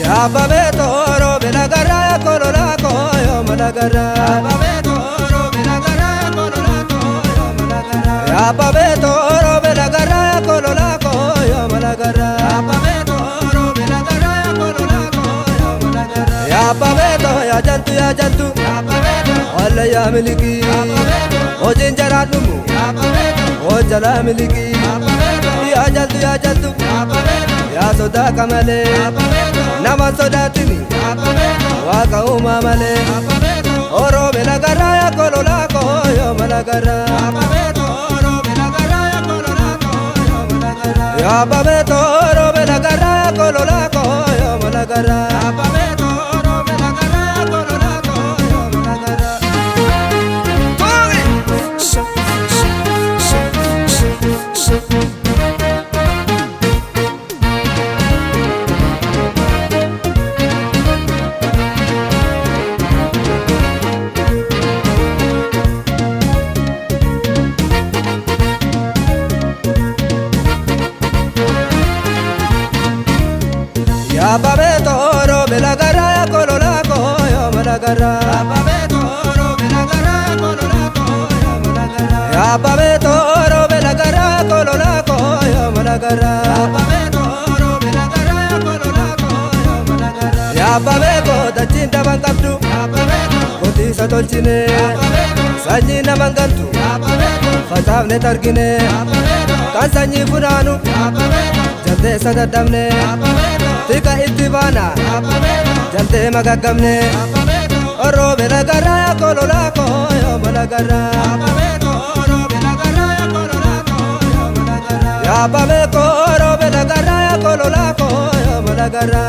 Abba toro belagara kolola koyo malagara. Abba toro belagara kolola koyo malagara. Abba toro belagara kolola koyo malagara. Abba toro belagara kolola koyo malagara. Abba to ya jantu ya jantu. Abba to walla ya miliki. Abba to hojin jaradumu. Abba to hojala miliki. Abba to ya jantu ya jantu. Abba to ya soda kamale. Abba to nama sodaatini waaqa uumaa malee Oro belagara ya kolola koyo malagara. Ya babe toro belagara ya kolola koyo malagara. Ya babe toro belagara ya kolola koyo malagara. Ya babe toro belagara kolola koyo malagara. Ya babe toro belagara kolola koyo malagara. Ya babe toro belagara kolola koyo malagara. Ya babe ko dachin daban qabdu. Ya babe qotiisa tolchine. Ya babe sanyii naman gantu. Ya babe facaafne targine. Ya babe kan sanyii funaanu. Ya babe jaldeessa daddabne. Ya babe tika itti baana jaltee magaggamne. Oro belagara ya kolola koyo malagara. Ya babe oro belagara ya kolola koyo malagara.